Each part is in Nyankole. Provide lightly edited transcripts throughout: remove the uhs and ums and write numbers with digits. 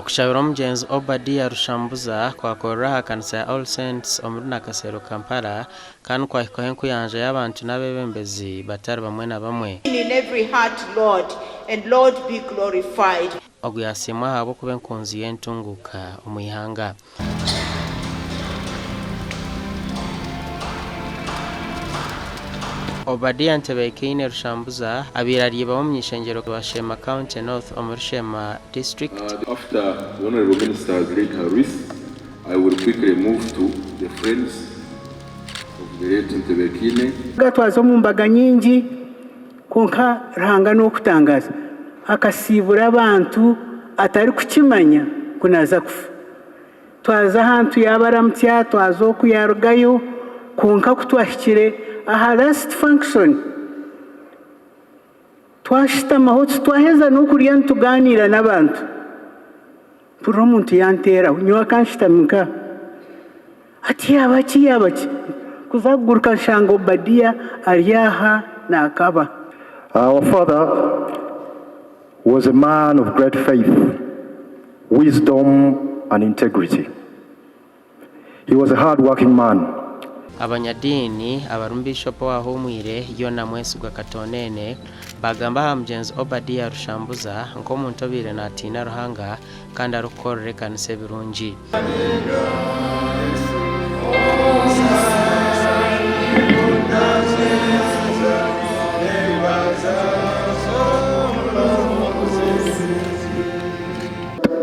Okushabira omugyenzi Obadiah Rushambuza kwakorerwa aha kanisa ya All Saints omuri Nakasero, Kampala kandi kwahikwaho enkuyanja y'abantu n'abeebembezi batari bamwe na bamwe. In every heart Lord, and Lord be glorified. Ogu yasiimwa ahabw'okuba enkunzi y'entunguuka omu ihanga. Obadia Ntebekaine Rushambuza abaire ari iba w'omuny'ishengyero wa Sheema County North omuri Sheema District. After the Honourable Minister has read her wreath, I will quickly move to the friends of the late Ntebekaine. Twaza omu mbaga nyingi kwonka Ruhanga n'ow'okutangaaza akasiibura abantu atarikukimanya ku naaza kufa. Twaza ahantu yaabaramutsya, twaza oku yaarugayo, kwonka ku twahikire aha last function, twashutamaho titwaheza n'okurya nitugaaniira n'abantu, mpurira omuntu yanteeraho, nyowe akanshutami nkaha, ati yaaba ki yaaba ki, kuza kuguruka nshanga Obadia ari aha naakaba. Our father was a man of great faith. Wisdom and integrity. He was a hard working man. Abanyadiini abarimu Biishopu owahuumwire, Yona Mwesigwa Katoonene, baagamba aha mugyenzi Obadia Rushambuza nk'omuntu obaire naatiina Ruhanga kandi arikukorera ekanisa ebirungi.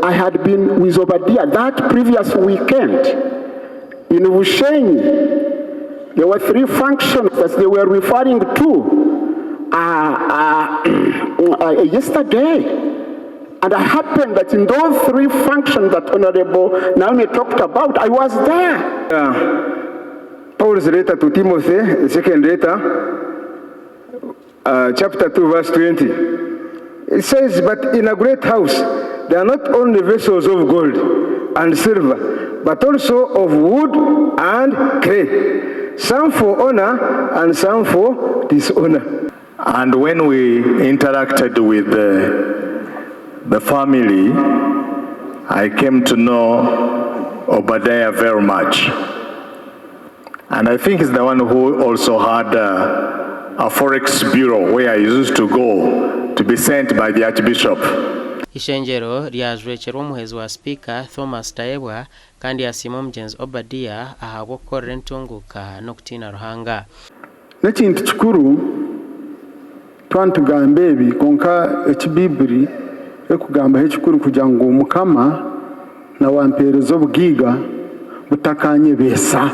I had been with Obadiah that previous weekend in Bushenyi. There were three functions that they were referring to uh, uh, uh, yesterday. And it happened that in those three functions that Honorable Naomi talked about, I was there. Paul's letter to Timothy, the second letter, chapter 2 verse 20. It says, But in a great house there are not only vessels of gold and silver, but also of wood and clay, some for honor and some for dishonor. And when we interacted with the, the family, I came to know Obadiah very much. And I think he's the one who also had a forex bureau where he used to go to be sent by the Archbishop. Eishengyero ryajwekyerwa omuhwezi wa Sipiika, Thomas Tayebwa kandi yasiima omugyenzi Obadiah ahabw'okukorera entunguuka n'okutiina Ruhanga. N'ekintu kikuru twaba nitugamba ebi, kwonka eki Baiburi erikugambaho ekikuru kugira ngu Mukama nawe ampeereze obugaiga butakanyebeesa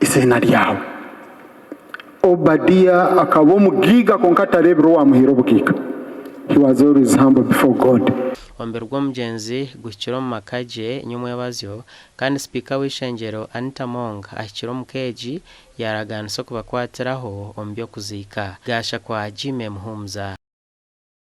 eiziina ryawe. Obadia akaba omugaiga kwonka atareebire owaamuhaire obugaiga. He was always humble before God. Omubiri gw'omugyenzi guhikire omu maka gye nyomwebazyo kandi sipiika w'eishengyero Anita Among ahikire omu ka egi yaaragaanisa okubakwatiraho omu by'okuziika. Gaasha kwa Jimmy Muhumuza.